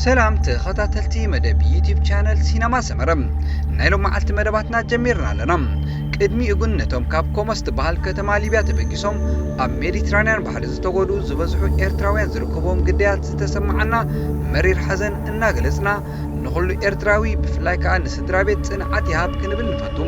ሰላም ተኸታተልቲ መደብ ዩቲዩብ ቻነል ሲነማ ሰመረ፣ ናይ ሎም መዓልቲ መደባትና ጀሚርና ኣለና። ቅድሚኡ ግን ነቶም ካብ ኮሞስ ትበሃል ከተማ ሊብያ ተበጊሶም ኣብ ሜዲትራንያን ባሕሪ ዝተጎድኡ ዝበዝሑ ኤርትራውያን ዝርከብዎም ግዳያት ዝተሰማዓና መሪር ሓዘን እናገለጽና፣ ንኹሉ ኤርትራዊ ብፍላይ ከኣ ንስድራ ቤት ጽንዓት ይሃብ ክንብል ንፈቱ።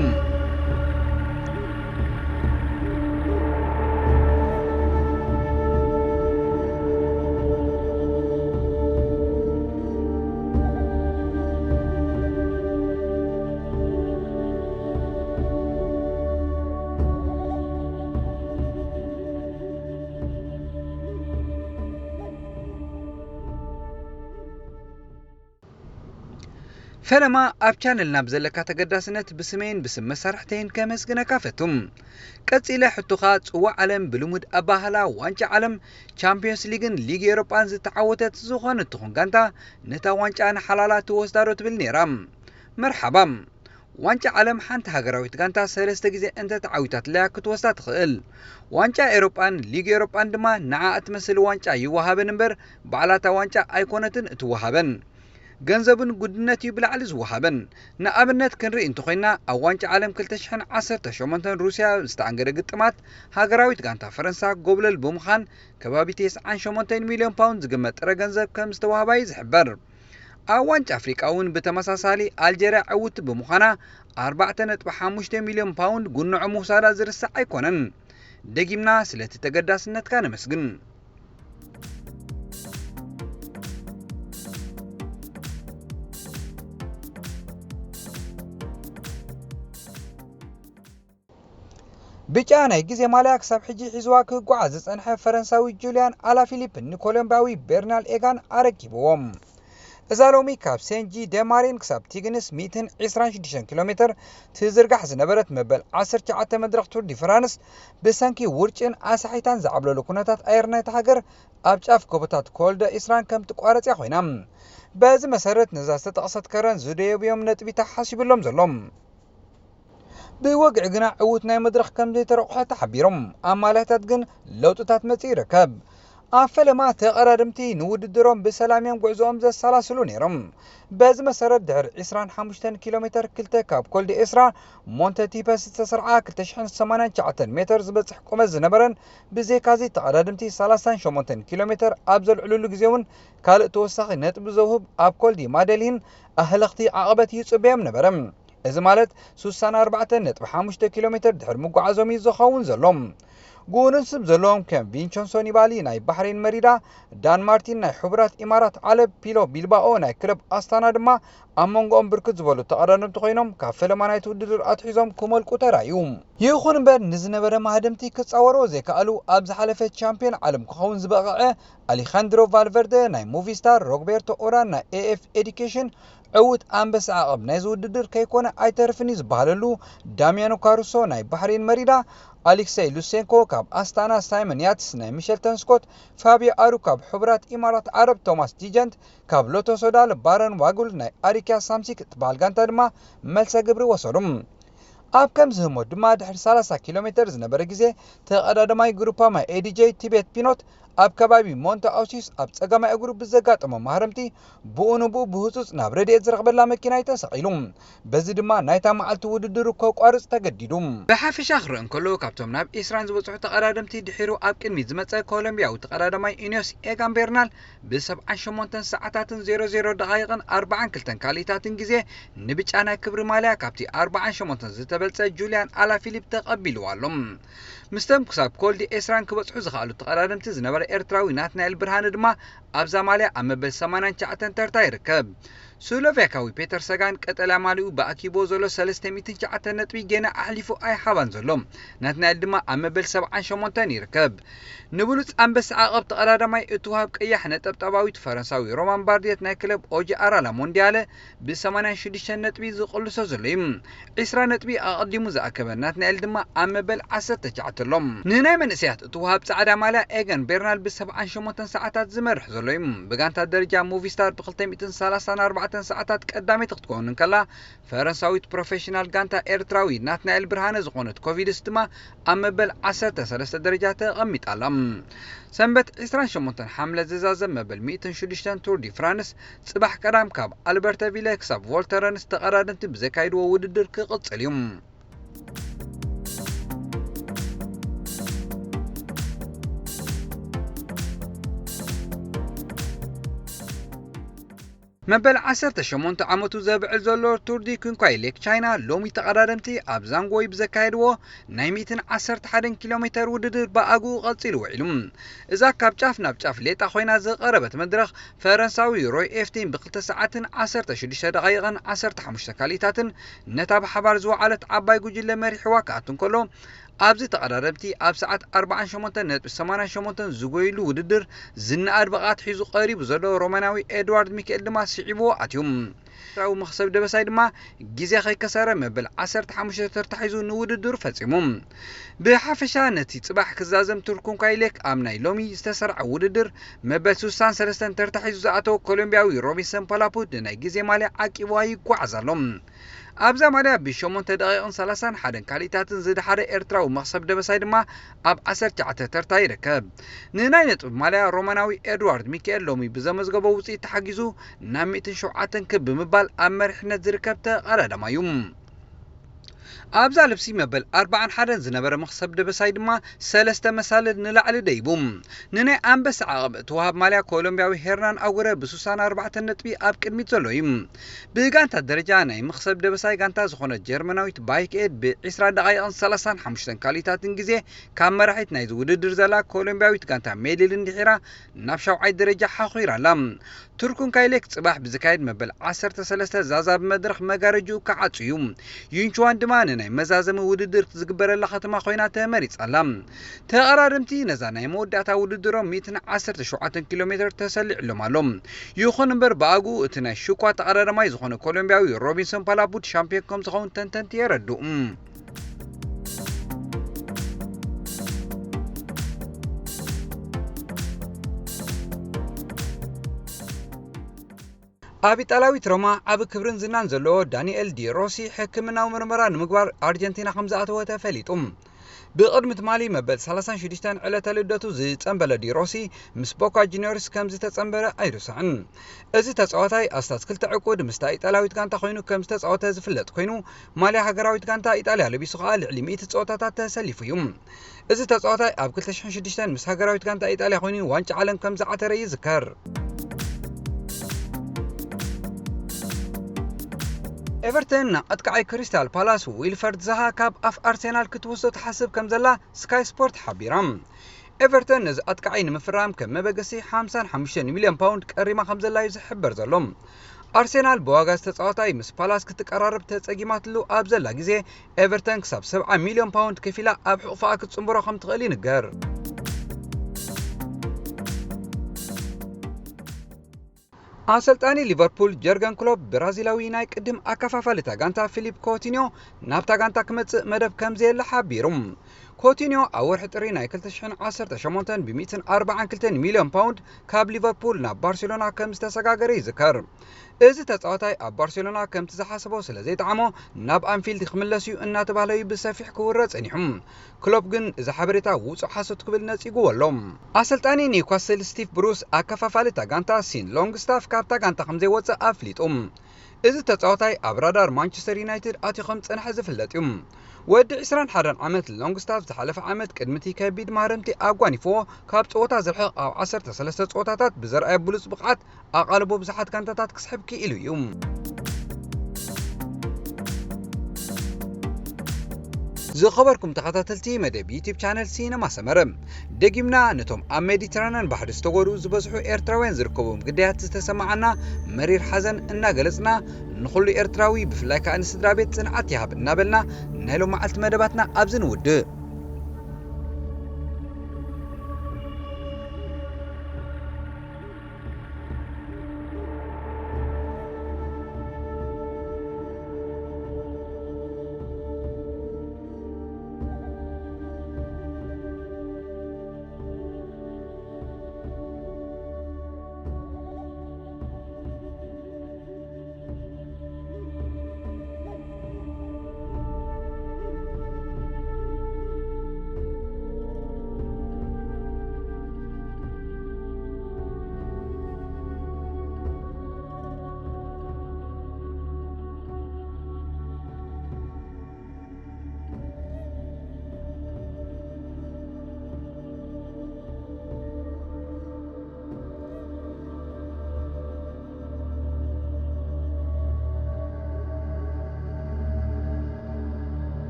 ፈለማ ኣብ ቻነልና ብዘለካ ተገዳስነት ብስመይን ብስም መሳርሕተይን ከመስግነካ ፈቱ። ቀጺለ ሕቶኻ፣ ጽዋዕ ዓለም ብልሙድ ኣባህላ ዋንጫ ዓለም፣ ቻምፒዮንስ ሊግን ሊግ ኤውሮጳን ዝተዓወተት ዝኾነት ትኹን ጋንታ ነታ ዋንጫ ንሓላላ ትወስዳ ዶ ትብል ነይራ? መርሓባ። ዋንጫ ዓለም ሓንቲ ሃገራዊት ጋንታ ሰለስተ ግዜ እንተ ተዓዊታትለያ ክትወስዳ ትኽእል። ዋንጫ ኤውሮጳን ሊግ ኤውሮጳን ድማ ንዓኣ እትመስል ዋንጫ ይወሃበን እምበር ባዕላታ ዋንጫ ኣይኮነትን እትወሃበን። ገንዘብን ጉድነት እዩ ብላዕሊ ዝወሃበን። ንኣብነት ክንርኢ እንተኾይና፣ ኣብ ዋንጫ ዓለም ክልተ ሽሕን ዓሰርተ ሸሞንተን ሩስያ ዝተኣንገደ ግጥማት፣ ሃገራዊት ጋንታ ፈረንሳ ጎብለል ብምዃን፣ ከባቢ ተስዓን ሸሞንተን ሚልዮን ፓውንድ ዝግመት ጥረ ገንዘብ ከም ዝተዋህባ እዩ ዝሕበር። ኣብ ዋንጫ ኣፍሪቃ እውን ብተመሳሳሊ ኣልጀርያ ዕውቲ ብምዃና፣ ኣርባዕተ ነጥቢ ሓሙሽተ ሚልዮን ፓውንድ ጉንዖ ምውሳዳ ዝርሳዕ ኣይኮነን። ደጊምና ስለቲ ተገዳስነትካ ነመስግን። ብጫ ናይ ግዜ ማልያ ክሳብ ሕጂ ሒዝዋ ክጓዓዝ ዝጸንሐ ፈረንሳዊ ጁልያን ኣላፊሊፕ ንኮሎምብያዊ ቤርናል ኤጋን ኣረኪብዎም። እዛ ሎሚ ካብ ሴንት ጂ ደ ማሪን ክሳብ ቲግንስ ሚእትን ዕስራን ሽዱሽተን ኪሎ ሜትር ትዝርጋሕ ዝነበረት መበል ዓሰርተ ትሽዓተ መድረኽ ቱር ዲ ፍራንስ፣ ብሰንኪ ውርጭን ኣሳሒታን ዝዓብለሉ ኩነታት ኣየር ናይታ ሃገር፣ ኣብ ጫፍ ጎቦታት ኮል ደ ኢስራን ከም ትቋረጽ እያ ኮይና። በዚ መሰረት፣ ነዛ ዝተጠቕሰት ከረን ዝደየብዮም ነጥቢ ተሓሲብሎም ዘሎ። ብወግዒ ግና፣ ዕዉት ናይ መድረኽ ከም ዘይተረቑሐ ተሓቢሮም፣ ኣብ ማልያታት ግን ለውጥታት መጺኡ ይርከብ። ኣብ ፈለማ፣ ተቐዳደምቲ ንውድድሮም ብሰላም እዮም ጉዕዞኦም ዘሰላስሉ ነይሮም። በዚ መሰረት፣ ድሕሪ ዕስራን ሓሙሽተን ኪሎ ሜተር ክልተ ካብ ኮል ደ ኤስራ ሞንተ ቲፐስ ዝተሰርዓ ክልተ ሽሕን ሰማንያን ትሽዓተን ሜተር ዝበጽሕ ቁመት ዝነበረን፣ ብዘይካዚ ተቐዳደምቲ ሰላሳን ሸሞንተን ኪሎ ሜተር ኣብ ዘልዕሉሉ ግዜ እውን ካልእ ተወሳኺ ነጥቢ ዘውህብ ኣብ ኮል ዲ ማደሊን ኣህለኽቲ ዓቐበት ይጽበዮም ነበረ። እዚ ማለት ስሳን ኣርባዕተን ነጥቢ ሓሙሽተ ኪሎ ሜተር ድሕሪ ምጓዓዞም እዩ ዝኸውን ዘሎ። ግኡንን ስም ዘለዎም ከም ቪንቸንሶ ኒባሊ ናይ ባሕሬን መሪዳ፣ ዳን ማርቲን ናይ ሕቡራት ኢማራት ዓረብ፣ ፒሎ ቢልባኦ ናይ ክለብ ኣስታና ድማ ኣብ መንጎኦም ብርክት ዝበሉ ተቐዳደምቲ ኮይኖም ካብ ፈለማ ናይቲ ውድድር ኣትሒዞም ክመልቁ ተራእዩ። ይኹን እምበር ንዝነበረ ማህደምቲ ክጻወርዎ ዘይከኣሉ ኣብ ዝሓለፈ ቻምፒዮን ዓለም ክኸውን ዝበቐዐ ኣሊኻንድሮ ቫልቨርደ ናይ ሙቪስታር፣ ሮግቤርቶ ኦራን ናይ ኤኤፍ ኤዲኬሽን ዕዉት ኣንበሳ ዓቐብ ናይዚ ውድድር ከይኮነ ኣይተርፍን እዩ ዝበሃለሉ ዳሚያኖ ካሩሶ ናይ ባሕሬን መሪዳ፣ ኣሌክሰይ ሉሴንኮ ካብ ኣስታና፣ ሳይመን ያትስ ናይ ሚሸልተን ስኮት፣ ፋቢዮ ኣሩ ካብ ሕቡራት ኢማራት ዓረብ፣ ቶማስ ዲጀንት ካብ ሎቶ ሶዳል፣ ባረን ዋጉል ናይ ኣሪኪያ ሳምሲክ እትበሃል ጋንታ ድማ መልሰ ግብሪ ወሰዱ። ኣብ ከምዚ ህሞት ድማ ድሕሪ ሰላሳ ኪሎ ሜተር ዝነበረ ግዜ ተቐዳዳማይ ግሩፓ ማይ ኤዲጄ ቲቤት ፒኖት ኣብ ከባቢ ሞንተ ኣውሲስ ኣብ ጸጋማይ እግሩ ብዘጋጠሞ ማህረምቲ ብኡ ንብኡ ብህጹጽ ናብ ረድኤት ዝረኽበላ መኪና እዩ ተሰቒሉ። በዚ ድማ ናይታ መዓልቲ ውድድሩ ከቋርጽ ተገዲዱ። ብሓፈሻ ክረአ እንከሎ፣ ካብቶም ናብ ዒስራን ዝበጽሑ ተቐዳደምቲ ድሒሩ ኣብ ቅድሚት ዝመጸ ኮሎምቢያዊ ተቐዳዳማይ ኢንዮስ ኤጋን ቤርናል ብሰብዓን ሸሞንተን ሰዓታትን ዜሮ ዜሮ ደቓይቕን ኣርባዓን ክልተን ካልኢታትን ግዜ ንብጫ ናይ ክብሪ ማልያ ካብቲ ኣርባዓን ሸሞንተን ዝተበልጸ ጁልያን ኣላፊሊፕ ተቐቢልዋ ኣሎ። ምስቶም ክሳብ ኮል ዲ ኤስራን ክበጽሑ ዝኸኣሉ ተቐዳደምቲ ዝነበረ ኤርትራዊ ናትናኤል ብርሃነ ድማ ኣብዛ ማልያ ኣብ መበል ሰማንያን ትሽዓተን ተርታ ይርከብ። ስሎቫክያዊ ፔተር ሰጋን ቀጠልያ ማልያኡ ብኣኪብዎ ዘሎ ሰለስተ ሚእትን ትሽዓተን ነጥቢ ጌና ኣሕሊፉ ኣይሃባን ዘሎ። ናትናኤል ድማ ኣብ መበል ሰብዓን ሸሞንተን ይርከብ። ንብሉጽ ኣንበሳ ዓቐብ ተቐዳዳማይ እትወሃብ ቀያሕ ነጠብጣባዊት ፈረንሳዊ ሮማን ባርድየት ናይ ክለብ ኦጂ ኣራላ ሞንዲያለ ብሰማንያን ሽዱሽተን ነጥቢ ዝቕልሶ ዘሎ እዩ። ዒስራ ነጥቢ ኣቐዲሙ ዝኣከበ ናትናኤል ድማ ኣብ መበል ዓሰርተ ትሽዓተ ኣሎ። ንናይ መንእሰያት እትወሃብ ጻዕዳ ማልያ ኤገን ቤርናል ብሰብዓን ሸሞንተን ሰዓታት ዝመርሕ ዘሎ እዩ። ብጋንታ ደረጃ ሙቪስታር ብክልተ ሚእትን ሰላሳን ኣርባዕተን ኣርባዕተ ሰዓታት ቀዳመይቲ ክትከውን እንከላ፣ ፈረንሳዊት ፕሮፌሽናል ጋንታ ኤርትራዊ ናትናኤል ብርሃነ ዝኾነት ኮቪድስ ድማ ኣብ መበል ዓሰርተ ሰለስተ ደረጃ ተቐሚጣ ኣላ። ሰንበት ዕስራን ሸሞንተን ሓምለ ዝዛዘም መበል ሚእትን ሽዱሽተን ቱር ዲ ፍራንስ ጽባሕ ቀዳም ካብ ኣልበርተቪለ ክሳብ ቮልተረንስ ተቐዳደምቲ ብዘካይድዎ ውድድር ክቕጽል እዩ። መበል ዓሰርተ ሸሞንተ ዓመቱ ዘብዕል ዘሎ ቱር ዲ ኩንኳይ ሌክ ቻይና ሎሚ ተቐዳደምቲ ኣብ ዛንጎይ ብዘካየድዎ ናይ ሚእትን ዓሰርተ ሓደን ኪሎ ሜተር ውድድር ብኣግኡ ቀጺሉ ውዒሉ። እዛ ካብ ጫፍ ናብ ጫፍ ሌጣ ኮይና ዝቐረበት መድረኽ ፈረንሳዊ ሮይ ኤፍቲን ብክልተ ሰዓትን ዓሰርተ ሽዱሽተ ደቓይቕን ዓሰርተ ሓሙሽተ ካልኢታትን ነታ ብሓባር ዝወዓለት ዓባይ ጉጅለ መሪሕዋ ክኣቱ እንከሎ፣ ኣብዚ ተቐዳደምቲ ኣብ ሰዓት ኣርባዓን ሸሞንተን ነጥቢ ሰማንያን ሸሞንተን ዝጎይሉ ውድድር ዝነኣድ ብቕዓት ሒዙ ቀሪቡ ዘሎ ሮማናዊ ኤድዋርድ ሚካኤል ድማ ስዒብዎ ኣትዩ። ኤርትራዊ መኽሰብ ደበሳይ ድማ ግዜ ከይከሰረ መበል ዓሰርተ ሓሙሽተ ተርታ ሒዙ ንውድድሩ ፈጺሙ። ብሓፈሻ ነቲ ጽባሕ ክዛዘም ቱር ኩንኳይ ሌክ ኣብ ናይ ሎሚ ዝተሰርዐ ውድድር መበል ስሳን ሰለስተን ተርታ ሒዙ ዝኣተወ ኮሎምብያዊ ሮቢንሰን ፓላፑት ንናይ ግዜ ማልያ ዓቂብዋ ይጓዓዝ ኣሎ። ኣብዛ ማልያ ብሸሞንተ ደቂቕን ሰላሳን ሓደን ካልኢታትን ዝደሓረ ኤርትራዊ መኽሰብ ደበሳይ ድማ ኣብ ዓሰርተ ትሽዓተ ተርታ ይርከብ። ንናይ ነጥቢ ማልያ ሮማናዊ ኤድዋርድ ሚካኤል ሎሚ ብዘመዝገቦ ውጽኢት ተሓጊዙ ናብ ሚእትን ሸውዓተን ክብ ብምባል ኣብ መሪሕነት ዝርከብ ተቐዳዳማይ እዩ። ኣብዛ ልብሲ መበል ኣርባዓን ሓደን ዝነበረ መኽሰብ ደበሳይ ድማ ሰለስተ መሳልል ንላዕሊ ደይቡ። ንናይ ኣንበሳ ዓቐብ እትወሃብ ማልያ ኮሎምብያዊ ሄርናን ኣጉረ ብስሳን ኣርባዕተን ነጥቢ ኣብ ቅድሚት ዘሎ እዩ። ብጋንታ ደረጃ ናይ መኽሰብ ደበሳይ ጋንታ ዝኾነት ጀርመናዊት ባይክ ኤድ ብዒስራ ደቓይቕን ሰላሳን ሓሙሽተን ካልኢታትን ግዜ ካብ መራሒት ናይዚ ውድድር ዘላ ኮሎምብያዊት ጋንታ ሜድልን ድሒራ ናብ ሻውዓይ ደረጃ ሓኺራ ኣላ። ቱርኩን ካይሌክ ጽባሕ ብዝካየድ መበል ዓሰርተ ሰለስተ ዛዛቢ መድረኽ መጋረጅኡ ክዓጹ እዩ። ዩንቹዋን ድማ ንናይ መዛዘሚ ውድድር ዝግበረላ ከተማ ኮይና ተመሪጻ ኣላ። ተቐዳደምቲ ነዛ ናይ መወዳእታ ውድድሮም ሚእትን ዓሰርተ ሸውዓተን ኪሎ ሜተር ተሰሊዕሎም ኣሎ። ይኹን እምበር ብኣግኡ እቲ ናይ ሽኳ ተቐዳዳማይ ዝኾነ ኮሎምቢያዊ ሮቢንሰን ፓላቡድ ሻምፒዮን ከም ዝኸውን ተንተንቲ የረድኡ። ኣብ ኢጣልያዊት ሮማ ዓቢ ክብርን ዝናን ዘለዎ ዳንኤል ዲ ሮሲ ሕክምናዊ ምርመራ ንምግባር ኣርጀንቲና ከም ዝኣተወ ተፈሊጡ። ብቕድሚ ትማሊ መበል ሰላሳን ሽዱሽተን ዕለተ ልደቱ ዝጸንበለ ዲ ሮሲ ምስ ቦካ ጁኒዮርስ ከም ዝተጸንበረ ኣይርስዕን። እዚ ተጻዋታይ ኣስታት ክልተ ዕቁድ ምስታ ኢጣልያዊት ጋንታ ኮይኑ ከም ዝተጻወተ ዝፍለጥ ኮይኑ፣ ማልያ ሃገራዊት ጋንታ ኢጣልያ ለቢሱ ከኣ ልዕሊ ሚእቲ ጸወታታት ተሰሊፉ እዩ። እዚ ተጻዋታይ ኣብ ክልተ ሽሕን ሽዱሽተን ምስ ሃገራዊት ጋንታ ኢጣልያ ኮይኑ ዋንጫ ዓለም ከም ዝዓተረ ይዝከር። ኤቨርተን ንኣጥቃዓይ ክሪስታል ፓላስ ዊልፈርድ ዛሃ ካብ ኣፍ ኣርሴናል ክትወስዶ ትሓስብ ከም ዘላ ስካይ ስፖርት ሓቢራ። ኤቨርተን ነዚ ኣጥቃዓይ ንምፍራም ከም መበገሲ ሓምሳን ሓሙሽተን ሚልዮን ፓውንድ ቀሪማ ከም ዘላ እዩ ዝሕበር ዘሎ። ኣርሴናል ብዋጋ ዝተጻወታይ ምስ ፓላስ ክትቀራረብ ተጸጊማትሉ ኣብ ዘላ ግዜ፣ ኤቨርተን ክሳብ ሰብዓ ሚልዮን ፓውንድ ከፊላ ኣብ ሕቑፋኣ ክትጽንብሮ ከም ትኽእል ይንገር። ኣሰልጣኒ ሊቨርፑል ጀርገን ክሎፕ ብራዚላዊ ናይ ቅድም ኣከፋፋሊ እታ ጋንታ ፊሊፕ ኮቲኒዮ ናብታ ጋንታ ክመጽእ መደብ ከም ዘየለ ሓቢሩ። ኮቲኒዮ ኣብ ወርሒ ጥሪ ናይ ክልተ ሽሕን ዓሰርተ ሸሞንተን ብሚእትን ኣርባዓን ክልተን ሚልዮን ፓውንድ ካብ ሊቨርፑል ናብ ባርሴሎና ከም ዝተሰጋገረ ይዝከር። እዚ ተጻዋታይ ኣብ ባርሴሎና ከምቲ ዝሓሰቦ ስለ ዘይጠዓሞ ናብ ኣንፊልድ ክምለስ እዩ እናተባህለ እዩ ብሰፊሕ ክውረ ጸኒሑ። ክሎፕ ግን እዚ ሓበሬታ ውጹእ ሓሶት ክብል ነጺግዎ ኣሎ። ኣሰልጣኒ ኒውካስል ስቲቭ ብሩስ ኣከፋፋሊ እታ ጋንታ ሲን ሎንግስታፍ ካብታ ጋንታ ከም ዘይወጽእ ኣፍሊጡ። እዚ ተጻዋታይ ኣብ ራዳር ማንቸስተር ዩናይትድ ኣትዩ ከም ዝጸንሐ ዝፍለጥ እዩ። ወዲ ዕስራን ሓደን ዓመት ሎንግስታፍ ዝሓለፈ ዓመት ቅድሚ እቲ ከቢድ ማህረምቲ ኣጓኒፍዎ ካብ ጸወታ ዝርሕቕ ኣብ ዓሰርተ ሰለስተ ጸወታታት ብዘርኣየ ብሉጽ ብቕዓት ኣቓልቦ ብዙሓት ጋንታታት ክስሕብ ክኢሉ እዩ። ዝኸበርኩም ተኸታተልቲ መደብ ዩቲብ ቻነል ሲነማ ሰመረ፣ ደጊምና ነቶም ኣብ ሜዲትራንያን ባሕሪ ዝተጎድኡ ዝበዝሑ ኤርትራውያን ዝርከብዎም ግዳያት ዝተሰማዓና መሪር ሓዘን እናገለጽና፣ ንኹሉ ኤርትራዊ ብፍላይ ከኣ ንስድራ ቤት ጽንዓት ይሃብ እናበልና ናይ ሎም መዓልቲ መደባትና ኣብዚ ንውድእ።